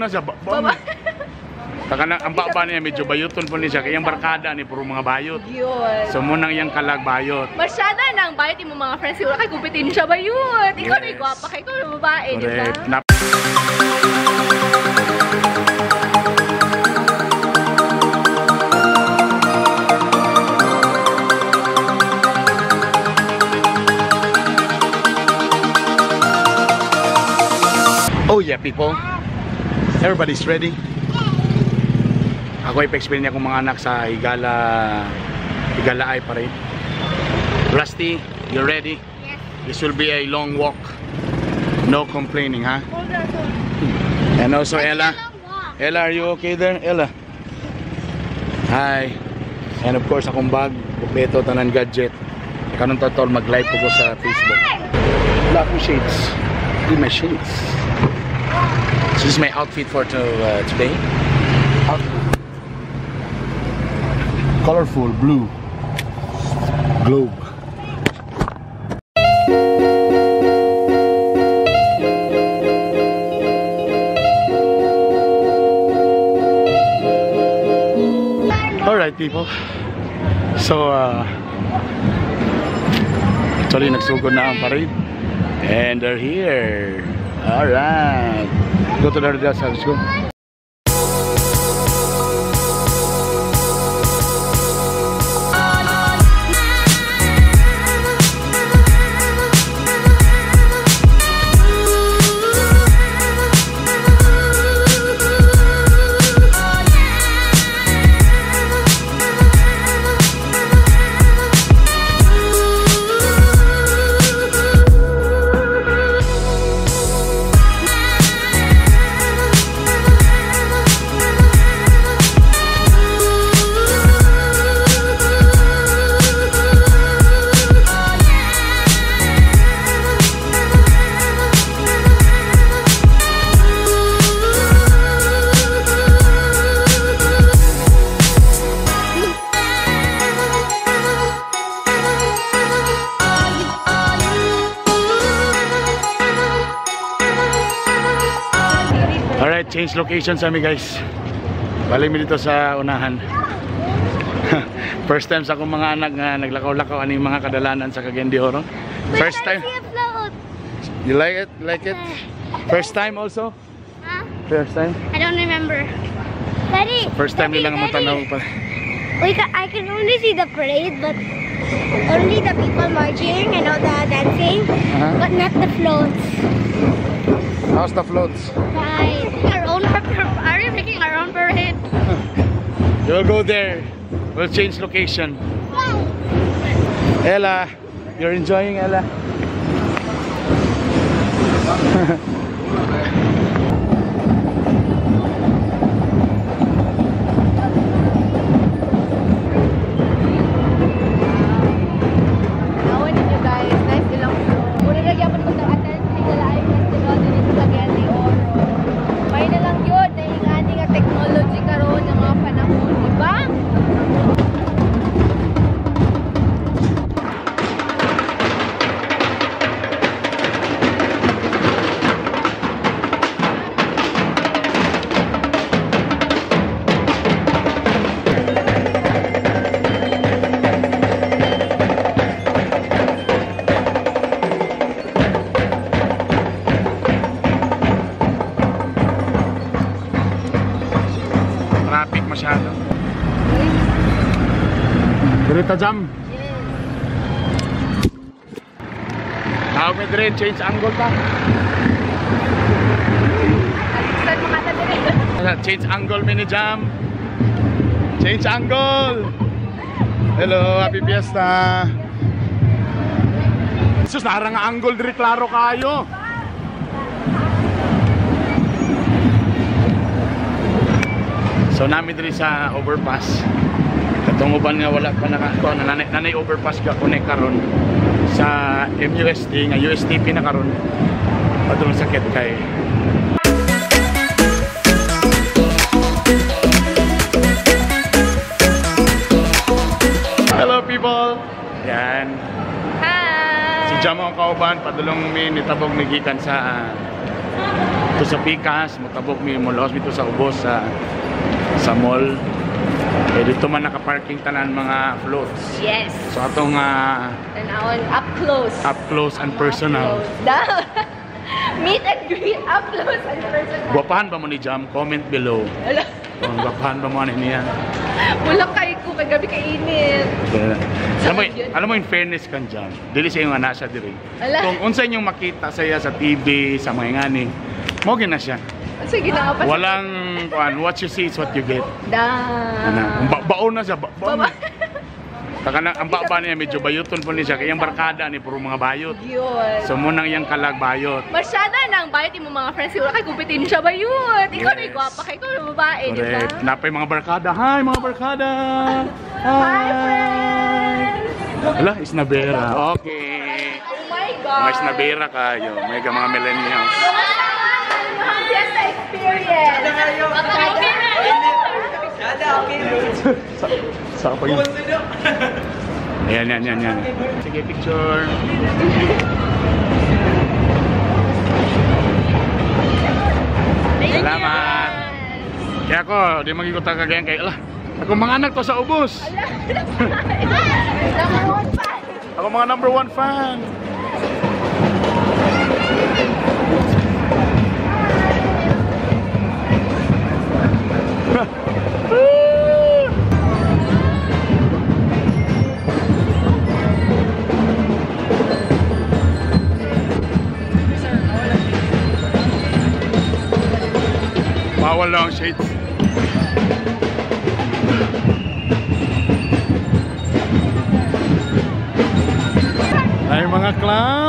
na siya. Ba Taka na, ang baba niya medyo bayuton po niya siya. Kaya yung barkada ni puro mga bayot. Yun. So mo nang iyang kalag bayot. Masyado nang bayot yung mga friends. Siguro kay kompetensya bayot. Ikaw na Yes. gwapa kay ikaw na babae, di ba? Correct. Oh yeah, people. Everybody's ready. Ako ipa-explain niya akong mga anak sa Higala Eye Parade. Rusty, you ready? Yes. This will be a long walk. No complaining, huh? And also Ella. Ella, are you okay there? Ella. Hi. And of course, akong bag, bukleto, tanan gadget. Kanong totol, mag-live ko sa Facebook. Wala akong shades. Need my shades. So this is my outfit for today. Colorful blue globe. All right, people. So actually nagsugod na ang parade, and they're here. All right, go to the other side. Let's go. Alright, change location sa mi guys. Balik mi dito sa unahan. First time sa akong mga anak nga naglakaw-lakaw ani mga kadalanan sa Cagayan de Oro. First time. You like it? Like it? First time also? Huh? First time? I don't remember. Daddy. So first time nila nga motanaw pa. I can only see the parade, but only the people marching and all the dancing, but not the floats. How's the floats? Right. Our own, are we making our own parade? We'll go there. We'll change location. Wow. Ella, you're enjoying, Ella? Traffic masyado. Dirita jam. Yes. Tawag mi dire, change angle ta. Change angle mi ni Jam. Change angle. Hello, happy fiesta. Sus, narang angle diri klaro kayo. So nami diri sa overpass. Katong uban nga wala pa nakakuha na nanay overpass ka connect karon sa MUST nga USTP na karon. Padulong sa Ketkay. Hello people. Yan. Hi. Si Jamo ang kauban padulong mi nitabog ni gikan sa To sa Pikas, mutabok mi, mulaos mi to sa ubos sa mall. Eh, dito man naka-parking tanan mga floats. Yes. So atong Tanawon up close. Up close and personal. Down. Meet and greet up close and personal. Gwapahan ba mo ni Jam? Comment below. Ala, Kung gwapahan ba mo ani niya? wala kay ko kagabi kay init. Alam mo, in fairness kan Jam, dili sa iyong nasa diri. Ala. Kung unsa inyong makita sa iya sa TV, sa mga ngani, mo na siya. Sige na pa. Walang kuan, what you see is what you get. Da. Ana, ang baon na siya, baon. Baba. Taka na ang baba niya medyo bayuton po ni siya kay iyang barkada ni puro mga bayot. Yun. So mo nang iyang kalag bayot. Masyada nang bayot mo mga friends, wala kay kompetensya ba yun? Ikaw na Yes. gwapa kay ikaw na babae, di ba? Correct. Napay mga barkada. Hi, mga barkada. Hi, friends! Ala, isnabera. Okay. Oh my God! Mga isnabera kayo. May mga millennials. Ang fiesta experience! Sa pa yun. Ayan, yan, yan, yan. Sige, picture. Salamat. Kaya ako, di magiging kagayan kay ala. Ako mga anak to sa ubos. Number one fan! Ako mga number one fan. Bawal lang ang shades. Ay, mga clown!